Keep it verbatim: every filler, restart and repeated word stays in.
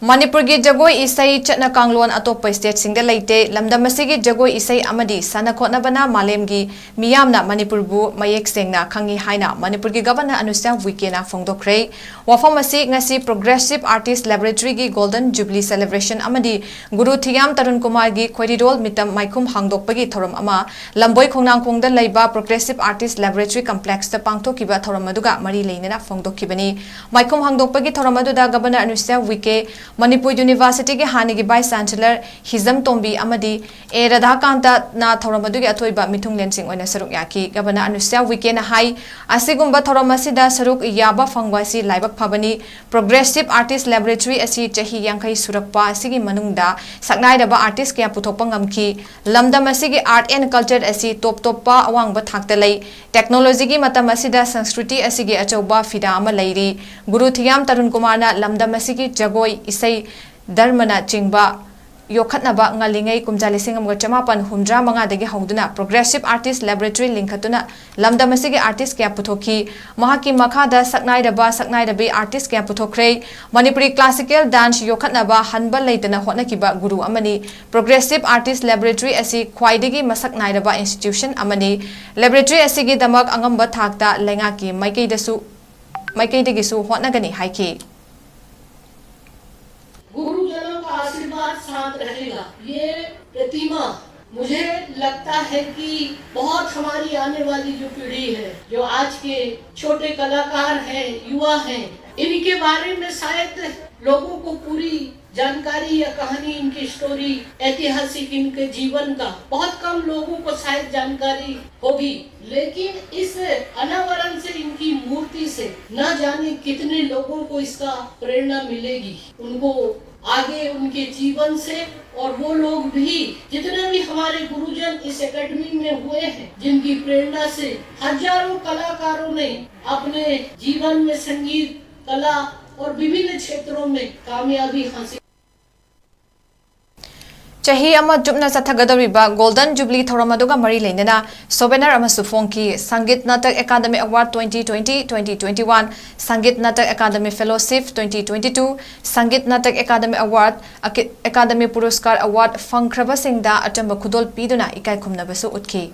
ꯃꯅꯤꯄꯨꯔꯒꯤ ꯖꯒꯣꯏ ꯏꯁꯩ ꯆꯠꯅ ꯀꯥꯡꯂꯣꯟ ꯑꯇꯣꯞꯄ ꯁ꯭ꯇꯦꯠꯁꯤꯡꯗ ꯂꯩꯇꯦ꯫ ꯂꯝꯗꯝ ꯑꯁꯤꯒꯤ ꯖꯒꯣꯏ ꯏꯁꯩ ꯑꯃꯗꯤ ꯁꯥꯟꯅ ꯈꯣꯠꯅꯕꯅ ꯃꯥꯂꯦꯝꯒꯤ ꯃꯤꯌꯥꯝꯅ ꯃꯅꯤꯄꯨꯔꯕꯨ ꯃꯌꯦꯛ ꯁꯦꯡꯅ ꯈꯪꯏ ꯍꯥꯏꯅ ꯃꯅꯤꯄꯨꯔꯒꯤ ꯒꯕꯔꯅꯔ ꯑꯅꯨꯁ꯭ꯌꯥ ꯎꯏꯀꯦꯅ ꯐꯣꯡꯗꯣꯛꯈ꯭ꯔꯦ꯫ ꯋꯥꯐꯝ ꯑꯁꯤ ꯉꯁꯤ Progressive Artist Laboratoryꯒꯤ Golden Jubilee Celebration ꯑꯃꯗꯤ ꯒꯨꯔꯨ ꯊꯤꯌꯥꯝ ꯇꯔꯨꯟ ꯀꯨꯃꯥꯔꯒꯤ ꯈꯣꯏꯔꯤꯔꯣꯜ ꯃꯤꯇꯝ ꯃꯥꯏꯈꯨꯝ ꯍꯥꯡꯗꯣꯛꯄꯒꯤ ꯊꯧꯔꯝ ꯑꯃ ꯂꯝꯕꯣꯏ ꯈꯣꯡꯅꯥꯡꯈꯣꯡꯗ ꯂꯩꯕ Progressive Artist Laboratory Complexꯇ ꯄꯥꯡꯊꯣꯛꯈꯤꯕ ꯊꯧꯔꯝ ꯑꯗꯨꯒ ꯃꯔꯤ ꯂꯩꯅꯅ ꯐꯣꯡꯗꯣꯛꯈꯤꯕꯅꯤ꯫ ꯃꯥꯏꯈꯨꯝ ꯍꯥꯡꯗꯣꯛꯄꯒꯤ ꯊꯧꯔꯝ ꯑꯗꯨꯗ ꯒꯕꯔꯅꯔ ꯑꯅꯨꯁ꯭ꯌꯥ ꯎꯏꯀꯦ, ꯃꯅꯤꯄꯨꯔ ꯌꯨꯅꯤꯚꯔꯁꯤꯇꯤꯒꯤ ꯍꯥꯟꯅꯒꯤ Vice Chancellor ꯍꯤꯖꯝ ꯇꯣꯝꯕꯤ ꯑꯃꯗꯤ ꯑꯦ ꯔꯥꯙꯥꯀꯥꯟꯇꯅ ꯊꯧꯔꯝ ꯑꯗꯨꯒꯤ ꯑꯊꯣꯏꯕ ꯃꯤꯊꯨꯡꯂꯦꯟꯁꯤꯡ ꯑꯣꯏꯅ ꯁꯔꯨꯛ ꯌꯥꯈꯤ꯫ ꯒꯕꯔꯅꯔ ꯑꯅꯨꯁ꯭ꯌꯥ ꯎꯏꯀꯦꯅ ꯍꯥꯏ, ꯑꯁꯤꯒꯨꯝꯕ ꯊꯧꯔꯝ ꯑꯁꯤꯗ ꯁꯔꯨꯛ ꯌꯥꯕ ꯐꯪꯕ ꯑꯁꯤ ꯂꯥꯏꯕꯛ ꯐꯕꯅꯤ꯫ Progressive Artist Laboratory ꯑꯁꯤ ꯆꯍꯤ ꯌꯥꯡꯈꯩ ꯁꯨꯔꯛꯄ ꯑꯁꯤꯒꯤ ꯃꯅꯨꯡꯗ ꯁꯛꯅꯥꯏꯔꯕ artist ꯀꯌꯥ ꯄꯨꯊꯣꯛꯄ ꯉꯝꯈꯤ꯫ ꯂꯝꯗꯝ ꯑꯁꯤꯒꯤ art and culture ꯑꯁꯤ ꯇꯣꯞ ꯇꯣꯞꯄ ꯑꯋꯥꯡꯕ ꯊꯥꯛꯇ ꯂꯩ꯫ Technologyꯒꯤ ꯃꯇꯝ ꯑꯁꯤꯗ ꯁꯪꯁꯀ꯭ꯔꯤꯇꯤ ꯑꯁꯤꯒꯤ ꯑꯆꯧꯕ ꯐꯤꯗꯥ ꯑꯃ ꯂꯩꯔꯤ꯫ ꯒꯨꯔꯨ ꯊꯤꯌꯥꯝ ꯇꯔꯨꯟ ꯀꯨꯃꯥꯔꯅ ꯂꯝꯗꯝ ꯑꯁꯤꯒꯤ ꯖꯒꯣꯏ, ꯏꯁꯩ, ꯙꯔꯃꯅ ꯆꯤꯡꯕ ꯌꯣꯛꯈꯠꯅꯕ ꯉꯜꯂꯤꯉꯩ ꯀꯨꯝꯖꯥ ꯂꯤꯁꯤꯡ ꯑꯃꯒ ꯆꯃꯥꯄꯟ ꯍꯨꯝꯗ꯭ꯔꯥ ꯃꯉꯥꯗꯒꯤ ꯍꯧꯗꯨꯅ Progressive Artist Laboratory ꯂꯤꯡꯈꯠꯇꯨꯅ ꯂꯝꯗꯝ ꯑꯁꯤꯒꯤ artist ꯀꯌꯥ ꯄꯨꯊꯣꯛꯈꯤ꯫ ꯃꯍꯥꯛꯀꯤ ꯃꯈꯥꯗ ꯁꯛꯅꯥꯏꯔꯕ ꯁꯛꯅꯥꯏꯔꯕꯤ artist ꯀꯌꯥ ꯄꯨꯊꯣꯛꯈ꯭ꯔꯦ꯫ ꯃꯅꯤꯄꯨꯔꯤ classical dance ꯌꯣꯛꯈꯠꯅꯕ ꯍꯟꯕ ꯂꯩꯇꯅ ꯍꯣꯠꯅꯈꯤꯕ ꯒꯨꯔꯨ ꯑꯃꯅꯤ꯫ Progressive Artist Laboratory ꯑꯁꯤ ꯈ꯭ꯋꯥꯏꯗꯒꯤ ꯃꯁꯛ ꯅꯥꯏꯔꯕ institution ꯑꯃꯅꯤ꯫ Laboratory ꯑꯁꯤꯒꯤꯗꯃꯛ ꯑꯉꯝꯕ ꯊꯥꯛꯇ ꯂꯩꯉꯥꯛꯀꯤ ꯃꯥꯏꯀꯩꯗꯁꯨ, ꯃꯥꯏꯀꯩꯗꯒꯤꯁꯨ ꯍꯣꯠꯅꯒꯅꯤ ꯍꯥꯏꯈꯤ꯫ गुरुजनों का आशीर्वाद साथ रहेगा। ये प्रतिमा, मुझे लगता है कि बहुत हमारी आने वाली जो पीढ़ी है, जो आज के छोटे कलाकार हैं, युवा हैं, इनके बारे में शायद लोगों को पूरी जानकारी या कहानी, इनकी story, ऐतिहासिक इनके जीवन का बहुत कम लोगों को शायद जानकारी होगी, लेकिन इस अनावरण से, इनकी मूर्ति से न जाने कितने लोगों को इसका प्रेरणा मिलेगी। उनको आगे उनके जीवन से, और वो लोग भी, जितने भी हमारे गुरुजन इस एकेडमी में हुए हैं, जिनकी प्रेरणा से हजारों कलाकारों ने अपने जीवन में संगीत, कला और विभिन्न क्षेत्रों में कामयाबी हासिल। ꯆꯍꯤ ꯑꯃ ꯆꯨꯞꯅ ꯆꯠꯊꯒꯗꯧꯔꯤꯕ ꯒꯣꯜꯗꯟ ꯖꯨꯕꯤꯂꯤ ꯊꯧꯔꯝ ꯑꯗꯨꯒ ꯃꯔꯤ ꯂꯩꯅꯅ ꯁꯣꯚꯦꯅꯔ ꯑꯃꯁꯨ ꯐꯣꯡꯈꯤ꯫ Sangeet Natak academy award twenty twenty, twenty twenty-one, Sangeet Natak academy fellowship twenty twenty-two, Sangeet Natak academy award, ꯑꯀꯤ-, ꯑꯦꯀꯥꯗꯃꯤ ꯄꯨꯔꯁꯀꯥꯔ ꯑꯦꯋꯥꯔꯗ ꯐꯪꯈ꯭ꯔꯕꯁꯤꯡꯗ ꯑꯆꯝꯕ ꯈꯨꯗꯣꯜ ꯄꯤꯗꯨꯅ ꯏꯀꯥꯏ ꯈꯨꯝꯅꯕꯁꯨ ꯎꯠꯈꯤ꯫